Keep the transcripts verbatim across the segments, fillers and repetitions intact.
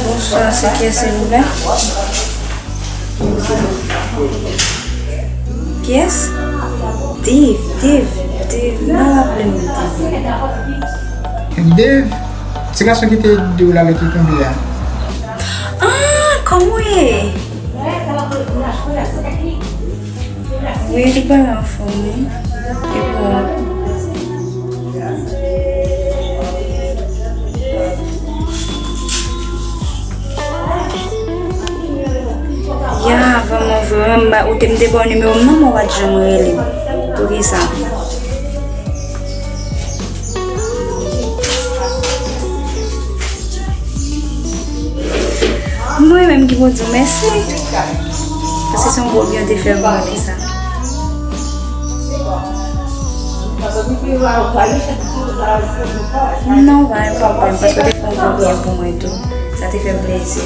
Bonswa, se kiyès, silvouplè? Kiyès? Dave, Dave, Dave, m pa raple m Dave. Dave, se gason ki te di w l ale ki konbyen an. Ah, kòman w ye? Wi, li pa anfòm, wi. E pou Ya, vrèman, vrèman, m ba, ou te, m te ba w nimewo m nan, men w pa t janm rele m. Poukisa? Mwen menm ki pou di w mèsi. Paske se yon gwo byen w te fè pou mwen, sa. Non, pa gen pwoblèm, paske w te fè yon gwo byen pou mwen tou. Sa te fè m plezi.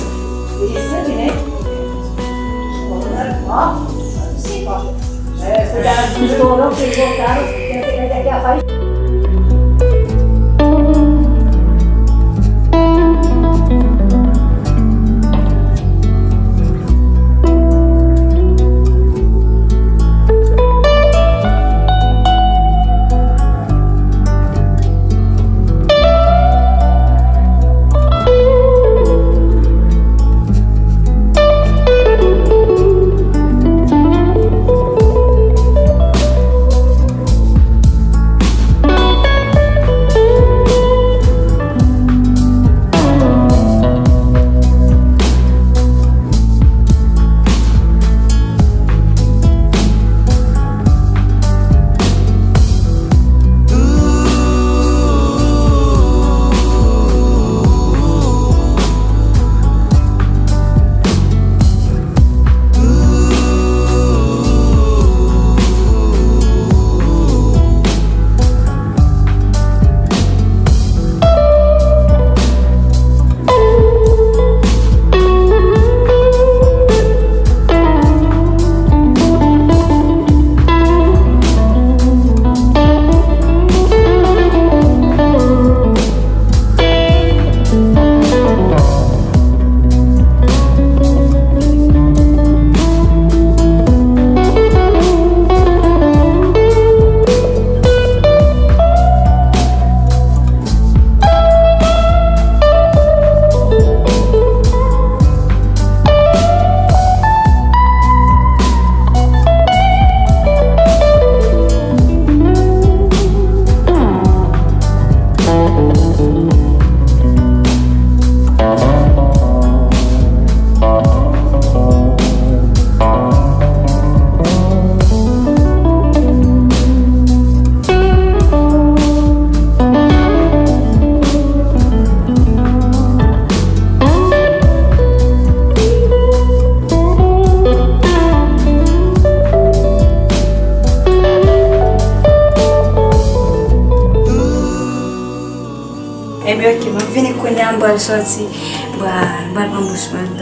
Ebyen, oke, m ap vini kounye a, m pral sòti, m pral, m pral pran bous mwen.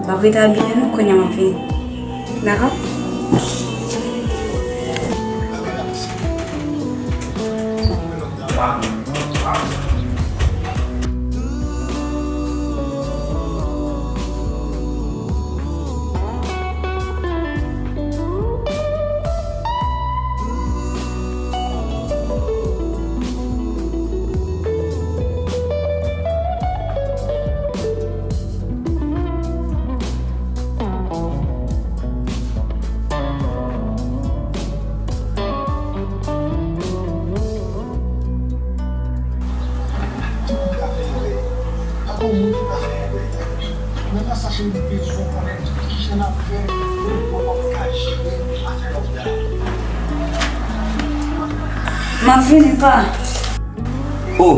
M ap rete abiye non, kounye a m ap vini. Dakò? Tout moun ka fè erè. Pa gon moun ki pa fè erè. Men nan sa cheri, m bezwen konnen kijan n ap fè pou nou poko ka jere afè lòt la. M ap vini, pa. Oh!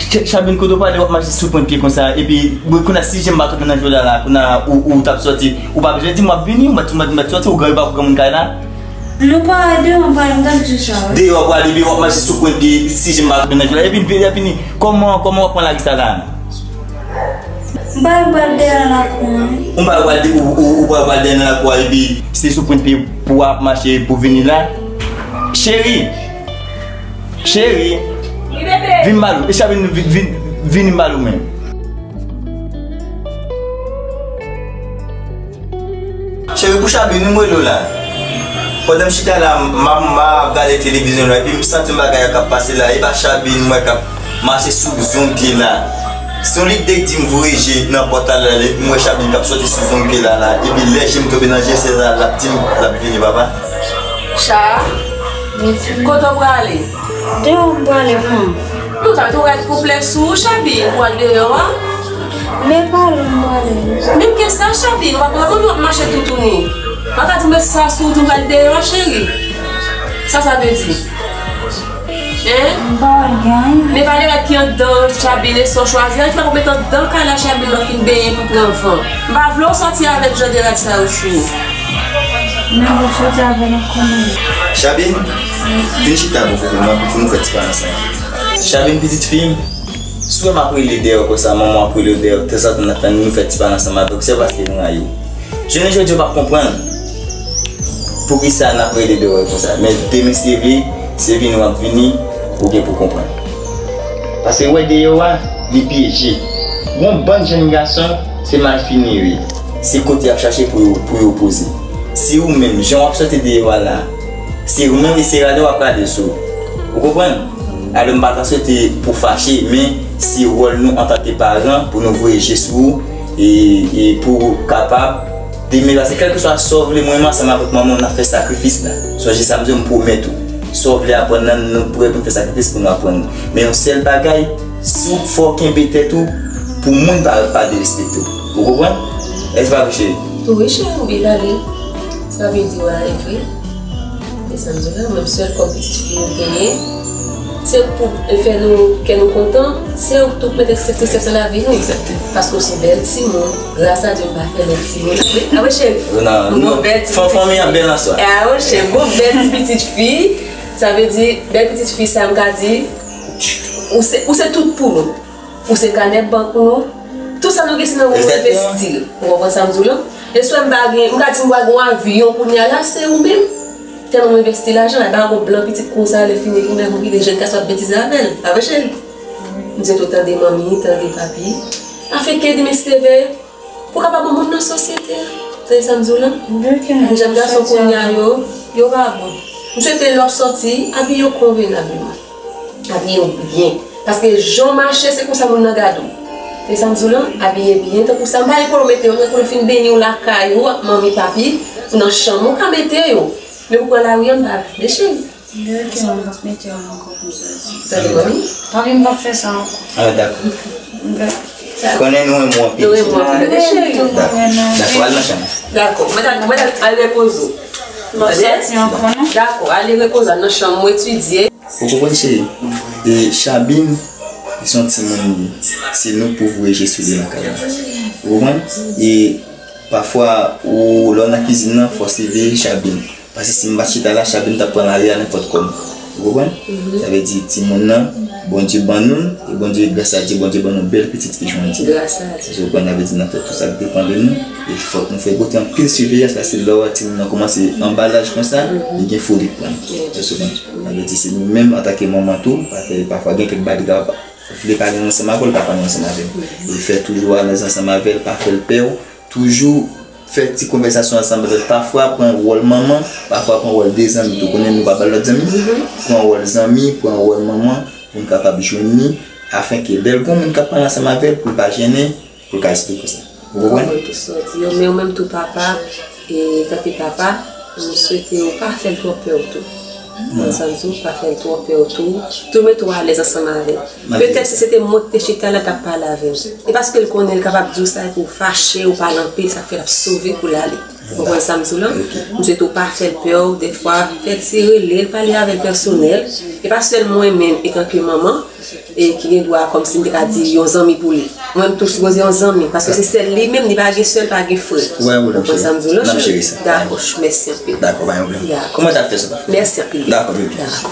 Ch-, Chabin, kote w prale w ap mache sou pwent pye konsa? Epi, bon, kounye a, si jan m pa kanpe nan jwèt la, kounye a, ou, ou t ap sòti, ou pa bezwen di m w ap vini, ou mèt, ou mèt, mèt sòti, ou gen pa pou gen moun kay la? Non, pa deyò, m pa, m t ap di w sa, wi. Deyò w prale, epi w ap mache sou pwent pye, si jan m pa kanpe nan jwèt la. Epi, vini, vini, kòman, kòman w ap pran lari sa la? M pa pral dèyè nan lakou an. Ou pa pral de-, ou, ou, ou pa pral dèyè nan lakou a, epi se sou pwent pye pou w ap mache pou vini la? Cheri! Cheri! Wi, bebe! Vin m pale w. E Chabin vin, vin, vin m pale w menm. Cheri, pou Chabin, wi, m rele w la. Pandan m chita la, m, m, m ap gade televizyon la, epi m santi yon bagay k ap pase la. E pa Chabin m wè k ap mache sou zong pye la. Se yon lide k di m voye je nan pòt la, la, m wè Chabin k ap soti sou zong pye la, la. Epi lè je m tonbe nan je, se la l ap di m l ap vini, papa. Cha, kote w prale? Deyò m prale, manman. Non, sa tou rèd konplèks ou, Chabin, pou al deyò a. Men pa lwen m prale. Menm ke sa, Chabin, ou pa pran manman w ap mache toutouni. Ou pa ka di m sa sou ou tou pral deyò a, cheri. Sa sa vle di? Hein? M pa wè l gen anyen. Men pa de rèd ki anndan, Chabin, e sa w chwazi a, fè w met anndan kay la, Chabin, lè w fin benyen pou pran van. M pa vle w sòti avèk jan de rèd sa yo sou ou. Mwen vle soti avè l ankò, manman. Chabin, vin chita bò kote m la pou nou fè ti pale ansanm. Chabin, pitit fi m, si w wè m ap rele w deyò konsa, manman w ap rele w deyò, tanzantan n ap tann nou fè ti pale ansanm avè w, se paske nou rayi w. Jounen jodi a w p ap konprann poukisa n ap rele deyò konsa. Men demen si Dye vle, se vini w ap vini, ou gen pou konprann. Paske w wè deyò a, li pyeje. Gon bann jèn gason, se malfini yo ye. Se kote y ap chache pou yo, pou yo poze. Si ou menm, jan w ap soti deyò a la, se ou menm, e se rale w ap rale sou. Ou konprann? Alò, m pa ta swete pou fache, men se wòl nou antanke paran pou nou voye je sou ou e, e pou w kapab demen, paske kèlkeswa sa w vle, mwen menm ansanm avèk manman w, n ap fè sakrifis la. Sonje sa m di w, m pwomèt ou. Sa w vle aprann nan, nou prè pou n fè sakrifis pou nou aprann. Men yon sèl bagay, si w fò kenbe tèt ou, pou moun pa, pa derespekte w. Ou konprann? Èske pa vre, cheri? Wi, cheri, m byen pale. Sa vle di w ale vre. E sa m di w la, mwen m sèl kòm pitit fi m genyen. Se pou fè nou, kè nou kontan, se ou k tou k mete sakrifis nan lavi nou. Egzakteman. Paske w se bèl timoun. Gras a Dye, m pa fè lòt timoun. A wi, cheri. Non, non, non. Fanmi an bèl an swa. A wi, cheri, bon bèl ti pitit fi. Sa vle di, bèl pitit fi sa, m ka di, ou se, ou se tout pou nou. Ou se kanè bank nou. Tout sa nou gen, se nan ou nou envesti l. Ou konprann sa m di w lan? E si m pa gen, m ka di m pa gen yon avyon kounye a la, se ou menm. Tèlman nou envesti lajan, e pa gon blan pitit konsa, lè fini pou mè pou kite jèn gason ap betize avè l. Pa vre, cheri? M di tou tande manmi, tande papi. Afin ke demen si Dye vle, pou kapab yon moun nan sosyete a. Tande sa m di w lan? Jèn gason kounye a yo, yo pa bon. M swete lè w ap sòti, abiye w konvenableman. Abiye w byen. Paske jan w mache, se konsa moun nan gade w. Se sa m di w lan, abiye byen. Tankou sa, m pa gen pwoblèm mete yo, tankou lè w fin benyen w lakay ou ak manmi, papi, ou nan chanm ou, w ka mete yo. Men pou pran lari a, m pa vle, cheri. Direktèman, m p ap mete yo ankò pou m sòti. Tande, manmi? Papi, m p ap fè sa ankò. Ah, dakò. Konnen nou renmen w anpil. Nou renmen w anpil, bebe cheri. Dakò, dakò, al nan chanm. Dakò, mèt al, mèt al, al repoze w. M ap sòti ankò, non? Dakò, ale repoze w, al nan chanm ou, etidye. Ou konprann, cheri? E Chabin, li se yon timoun li ye. Se nou k pou voye je sou li lakay la. Ou konprann? E pafwa, ou, lè w nan kizin nan, fò w siveye Chabin. Paske si m pa t chita la, Chabin t ap pran lari a nenpòt kòman. Ou konprann? Sa vle di, timoun nan, Bondye ban nou l, e Bondye, gras a Dye, Bondye ban nou bèl pitit fi jodi a. Gras a Dye. Ou konprann? Sa vle di, n ap fè tout sa k depann de nou. E fòk nou fè pote anpil siveyans, paske lè w wè timoun nan kòmanse anba laj konsa, li gen foli k pran. Ou konprann? Sa vle di, se nou menm, antanke manman tou, paske pafwa gen kèk bagay li ka vle pale ansanm avè w, li pa pale ansanm avè w. E fè toujou alèz ansanm avè l, pa fè l pè w. Toujou fè ti konvèsasyon ansanm avè l. Pafwa, pran wòl manman, pafwa, pran wòl de zanmi tou. Konnen nou pa ba l lòt zanmi. Pran wòl zanmi, pran wòl manman, pou n kapab jwenn li, afenke lè l gon moun k ap pale ansanm avè l, pou l pa jennen, pou l ka esplike sa. Ou konprann? Ou konprann tout sa w di yo, men ou menm tou papa, e tanke papa, m swete w pa fè l twò pè w tou. Nan sans ou, pa fè l twò pè w tou. Tou mete w alèz ansanm avè l. Petèt si se te mwen ki te chita la, l t ap pale avè w. E paske l konnen l kapab di w sa epi w fache, ou pale anpil, sa fè l ap sove kou l ale. Ou konprann sa m di w lan? M swete w pa fè l pè w, dèfwa, fè ti rele l, pale avè l pèsonèl. E pa sèl mwen menm, etanke manman, e ki gen dwa kòmsi m te ka di yon zanmi pou li. Mwen, m tou sipoze yon zanmi, paske se sèl li menm, li pa gen sè, li pa gen frè. Ou konprann sa m di w lan, cheri? Dakò, mèsi anpil. Dakò, pa gen pwoblèm. Dakò. Kòman w t ap fè sa? Mèsi anpil. Dakò, bebe. Dakò.